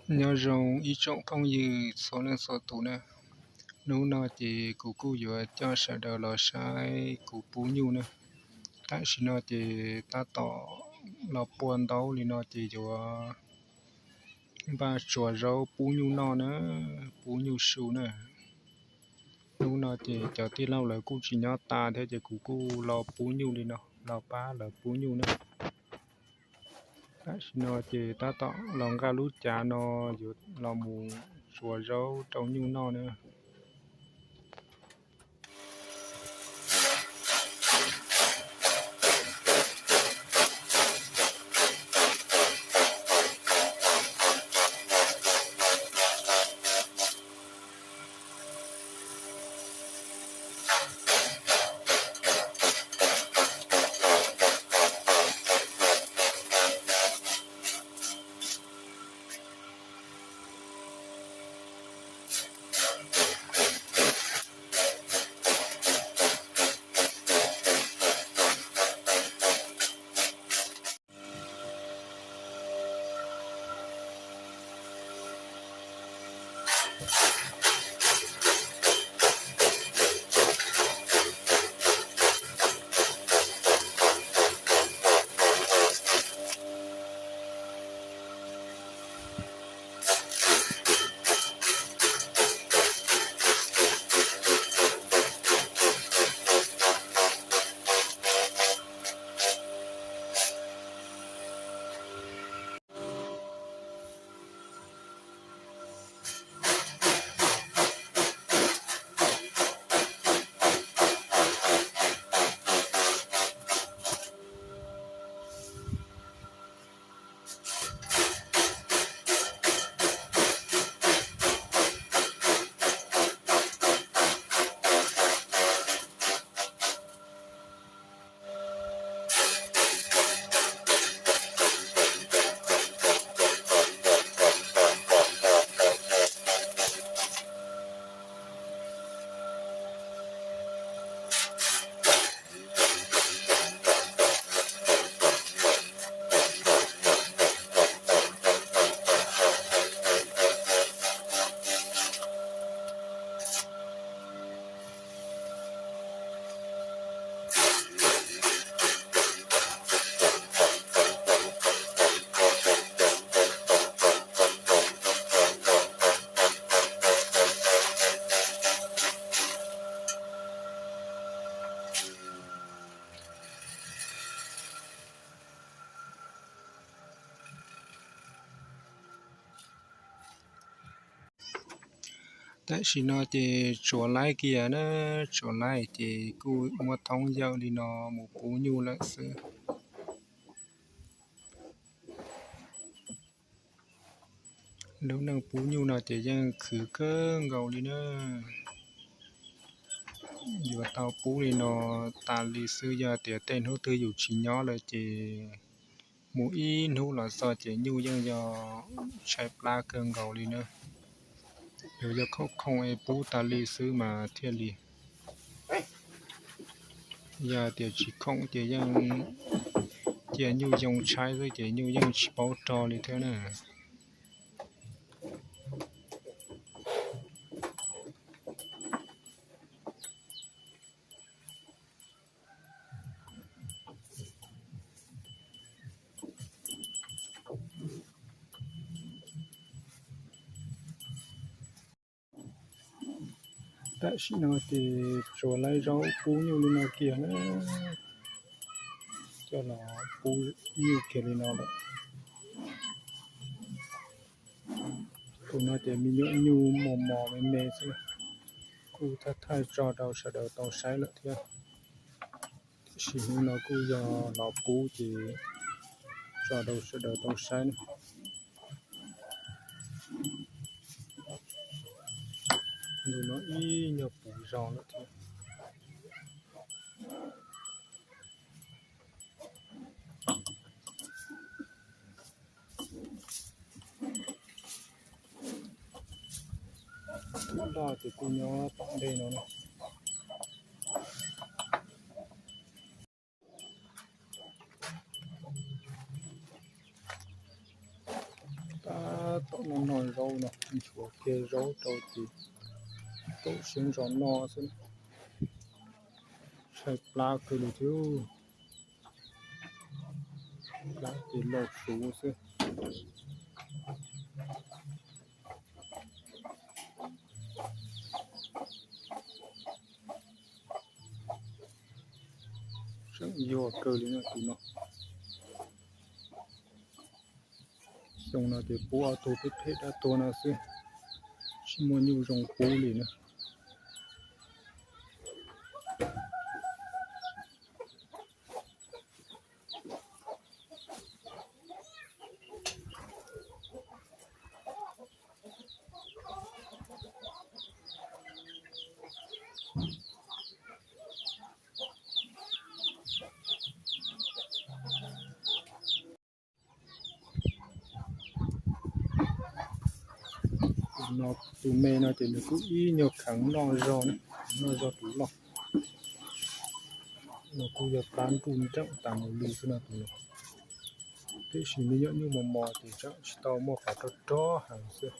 Nyob zoo ib tsoom phooj ywg txhua leej txhua tus na. Hnub no ces kuv kuj yuav coj sawv daws los saib kuv pub nyuj na. Tam sim no ces tab tom los pua ntaub li no ces yuav npaj tsuav zaub pub nyuj noj na, pub nyuj su na. Hnub no ces cov tij laug lawv kuj tsis nyob tas thiab ces kuv kuj los pub nyuj li no, los pab lawv pub nyuj na. Tam sim no ces tab tom los nqa lub cav no yuav los mus tsuav zaub rau nyuj noj na. Tam sim no ces tsuav laib kiag na, tsuav laib ces kuj muab thoob yawm li no mus pub nyuj lawm xwb. Lub neej pub nyuj no ces yeej khwv kawg nkaus li na. Yuav tau pub li no tas li xwb, yog tias tej hnub twg yus tsis nyob lawm ces mus ib hnub los txog ces nyuj yeej yog tshaib plab kawg nkaus li na. Yuav yog khoom khoom es pub tas li xwb mas thiaj li. Yog tias tsis khoom ces yeej cia nyuj yoo tshaib xwb ces nyuj yeej tsis paub rog li thiab na. Tam sim no ces tsuav laib zaub pub nyuj li no kiag na, coj los pub nyuj kiag li no lawm. Tus no ces me nyuam nyuj mos mos me me xwb, kuj thaij thaij tso rau sawv daws tau saib lawm thiab. Tiam sis hnub no kuj yog los pub ces tso rau sawv daws tau saib na. Tus no ib nyuag puv zog lawm thiab. Tus loj ces kuj nyob tom ntej no na. Tab tom noj noj zaub no, nchuav kiag zaub rau ces tau siab ntso noj xwb. Tshaib plab kawg li thiab, plab ces lauj suv xwb. Tseem yuag kawg li no tus no. Xyoo no ces pub ob tug phem phem dab tuag no xwb, tsis muaj nyuj zoo pub li na. Tus no, tus me no ces nws kuj ib nyuag kheev noj zog na, noj zog tus loj. No kuj yog plab nruj nreem tas mus li xwb no tus no. Tiam sis me nyuam nyuj mos mos ces tseem tsis tau muaj qhov rog rog heev xwb.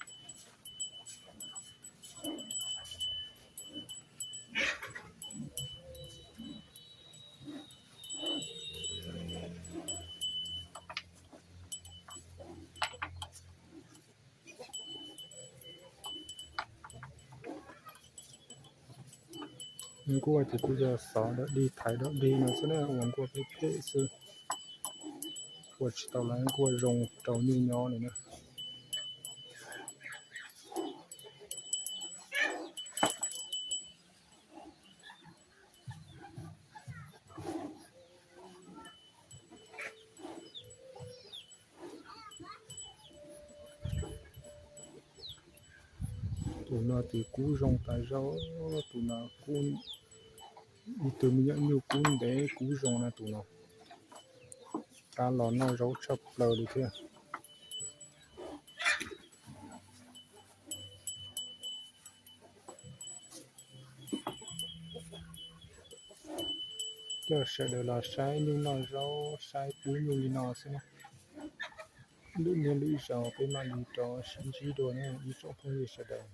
Nkuaj ces kuj yog xov dog dig thaiv dog dig no xwb na, ua nkuaj phem phem xwb. Ua tsis tau lawv nkuaj zoo rau nyuj nyob li na. Tus no ces kub zoo tas zog, tus no kub, ib tug me nyuam nyuj kub ntev kub zoo na tus no. Rov los noj zaub tshaj plaws li thiab. Coj sawv daws los saib nyuj noj zaub, saib pub nyuj li no xwb na. Lwm niaj lwm zaus peb mam li rov sib ntsib dua ne ib tsoom phooj ywg sawv daws.